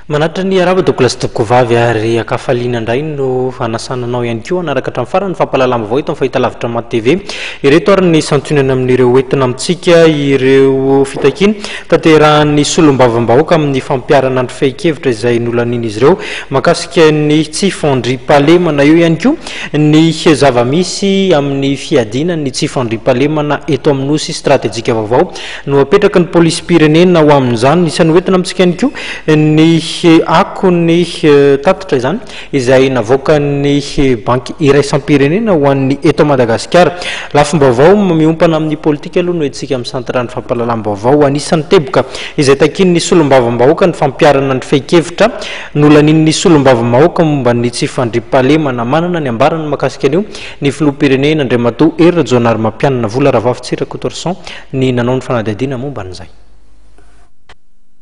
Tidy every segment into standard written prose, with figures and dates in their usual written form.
Manatitra ny arahaba tompokolahy sy tompokovavy ary ankafaliana indray no hanasana anao ihany koa hanaraka hatramin'ny farany ny fampahalalam-baovao eto amin'ny fahitalavitra Mad TV. Ireto ary ny santionany amin'ireo hoentina amintsika ireo fitakiana tanterahan'ny solombavambahoaka amin'ny fampiharana ny fehin-kevitra izay nolanian'izy ireo mahakasika ny tsy fandriampahalemana. Eo ihany koa ny zava-misy amin'ny fiadiana ny tsy fandriampahalemana eto amin'ny Nosy stratejika vaovao no apetraky ny polisim-pirenena ho amin'izany. Isan'ny hoentina amintsika ihany koa ny akon'ny tatitra izany izay navoakan'ny Banky iraisam-pirenena ho an'ny eto Madagasikara. Lafim-baovao miompana amin'ny politika aloha no entintsika misantatra ny fampahalalam-baovao. Anisan'ny teboka izay takian'ny solombavambahoaka ny fampiharana ny fehin-kevitra nolanian'ny solombavambahoaka momba ny tsy fandriampahalemana. Manana ny ambarany mahakasika an'io ny filoham-pirenena Andriamatoa Hery Rajaonarimampianina Vola Ravafotsy Rakotoarison. ny nanao ny fanadihadiana momba an'izay.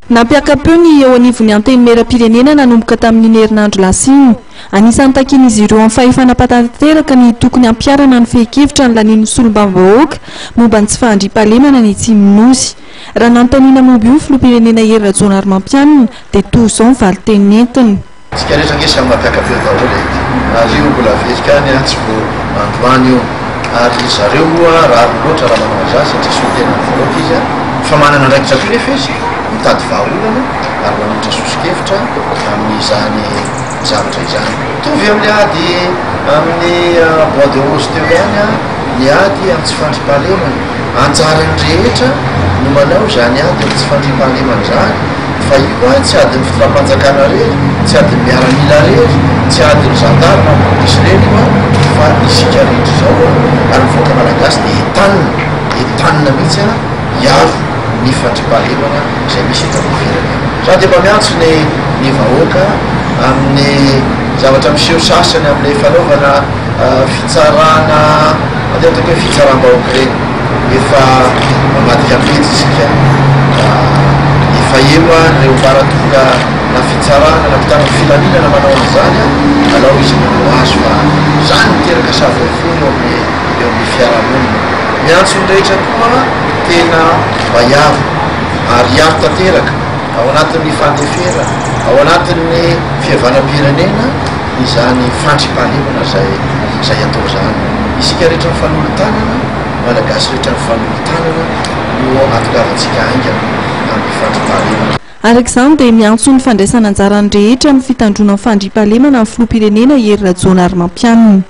Nampiaka-peo ny eo anivon'ny Antenimierampirenena nanomboka tamin'iny herinandro lasa iny. Anisan'ny takian'izy ireo amin'ny fahefana mpatanteraka ny tokony hampiharana ny fehin-kevitra nolanian'ny solombavambahoaka momba ny tsy fahandriampahalemana ny atsimon'ny Nosy. Raha nanontaniana momba io ny filoham-pirenena Hery Rajaonarimampianina dia toa izao ny valinteny nentiny. Tsika rehetra ange samy mampiaka-peo daholo e! Ary io mbola averiko any an, tsy vao androany io. Ary ry zareo moa rariny loatra raha manao an'izany satria solontenan'ny vahoaka izy an! Fa manana andraikitra koa nefa izy mitady vahaolana ary manolotra soso-kevitra amin'izany zavatra izany. Mitovy amin'ny ady amin'ny bois de rose teo ihany an, ny ady amin'ny tsy fandriampahalemana. Anjaran'ny rehetra no manao izany ady amin'ny tsy fandriampahalemana izany. Fa io an, tsy adin'ny fitondram-panjakana rery, tsy adin'ny miaramila rery, tsy adin'ny zandary na polisy rery io an, fa isika rehetra izao an, ary ny vahoaka malagasy dia entanina, entanina mihitsy an, hiaro ny fandriampahalemana izay misy eto amin'ny firenena. Za dia mba miantso ny ny vahoaka amin'ny zavatra miseho sasany amin'ilay fanaovana fitsarana, andeha ataoko hoe fitsaram-bahoaka ireny. Efa mamadika pejy isika efa eo ireo ambaratonga na fitsarana na mpitandro ny filaminana manao an'izany alao izy manao azy fa izany miteraka savorovoro eo amin'ny eo amin'ny fiarahamonina. Miantso ny rehetra koa tena mba hiaro ary hiaro tanteraka ao anatin'ny fandeferana, ao anatin'ny fihavanam-pirenena izany fandriampahalemana izay izay atao izany. Isika rehetra mifanolo-tanana. Malagasy rehetra mifanolo-tanana no hahatongavantsika haingana amin'ny fandriampahalemana. Araka izany dia miantso ny fandraisana anjaran'ny rehetra amin'ny fitandroana ny fandriampahalemana ny Filoham-pirenena Hery Rajaonarimampianina.